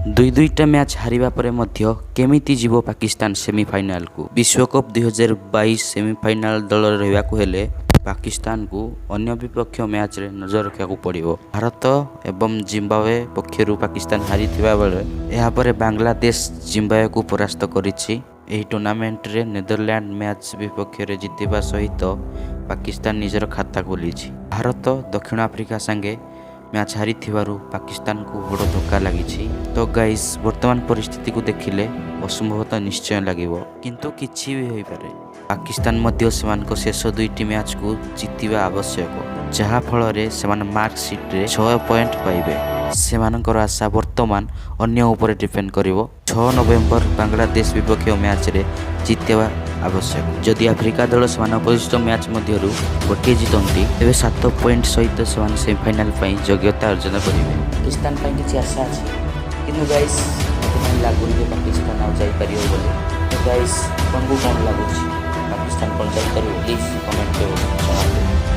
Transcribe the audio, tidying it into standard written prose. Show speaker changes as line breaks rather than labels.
ଦୁଇ ଦୁଇଟା ମ୍ୟାଚ୍ ହାରିବା ପରେ ମଧ୍ୟ କେମିତି ଯିବ ପାକିସ୍ତାନ ସେମିଫାଇନାଲକୁ? ବିଶ୍ୱକପ୍ 2022 ସେମିଫାଇନାଲ ଦଳରେ ରହିବାକୁ ହେଲେ ପାକିସ୍ତାନକୁ ଅନ୍ୟ ବିପକ୍ଷ ମ୍ୟାଚ୍ରେ ନଜର ରଖିବାକୁ ପଡ଼ିବ। ଭାରତ ଏବଂ ଜିମ୍ବାୱେ ପକ୍ଷରୁ ପାକିସ୍ତାନ ହାରିଥିବା ବେଳେ ଏହାପରେ ବାଂଲାଦେଶ ଜିମ୍ବାୱେକୁ ପରାସ୍ତ କରିଛି। ଏହି ଟୁର୍ଣ୍ଣାମେଣ୍ଟରେ ନେଦରଲ୍ୟାଣ୍ଡ ମ୍ୟାଚ୍ ବିପକ୍ଷରେ ଜିତିବା ସହିତ ପାକିସ୍ତାନ ନିଜର ଖାତା ଖୋଲିଛି। ଭାରତ ଦକ୍ଷିଣ ଆଫ୍ରିକା ସାଙ୍ଗେ ମ୍ୟାଚ୍ ହାରିଥିବାରୁ ପାକିସ୍ତାନକୁ ବଡ଼ ଧକ୍କା ଲାଗିଛି। ତ ଗାଇସ୍, ବର୍ତ୍ତମାନ ପରିସ୍ଥିତିକୁ ଦେଖିଲେ ଅସମ୍ଭବ ତ ନିଶ୍ଚୟ ଲାଗିବ, କିନ୍ତୁ କିଛି ବି ହୋଇପାରେ। ପାକିସ୍ତାନ ମଧ୍ୟ ସେମାନଙ୍କ ଶେଷ ଦୁଇଟି ମ୍ୟାଚ୍କୁ ଜିତିବା ଆବଶ୍ୟକ, ଯାହାଫଳରେ ସେମାନେ ମାର୍କ ସିଟ୍ରେ 6 ପଏଣ୍ଟ ପାଇବେ। ସେମାନଙ୍କର ଆଶା ବର୍ତ୍ତମାନ ଅନ୍ୟ ଉପରେ ଡିପେଣ୍ଡ କରିବ। 6 ନଭେମ୍ବର ବାଂଲାଦେଶ ବିପକ୍ଷ ମ୍ୟାଚ୍ରେ ଜିତିବା ଆବଶ୍ୟକ। ଯଦି ଆଫ୍ରିକା ଦଳ ସେମାନଙ୍କ ଅବଶିଷ୍ଟ ମ୍ୟାଚ୍ ମଧ୍ୟରୁ ଗୋଟିଏ ଜିତନ୍ତି, ତେବେ 7 ପଏଣ୍ଟ ସହିତ ସେମାନେ ସେମିଫାଇନାଲ ପାଇଁ ଯୋଗ୍ୟତା ଅର୍ଜନ କରିବେ। ପାକିସ୍ତାନ ପାଇଁ କିଛି ଆଶା ଅଛି, କିନ୍ତୁ ଗାଇସ୍, ମୋତେ କାହିଁ ଲାଗୁନି ଯେ ପାକିସ୍ତାନ ଆଉ ଯାଇପାରିବ ବୋଲି। ତ ଗାଇସ୍, ଆପଣଙ୍କୁ କ'ଣ ଲାଗୁଛି? ପାକିସ୍ତାନ କ'ଣ ଯାଇପାରିବ? Please comment.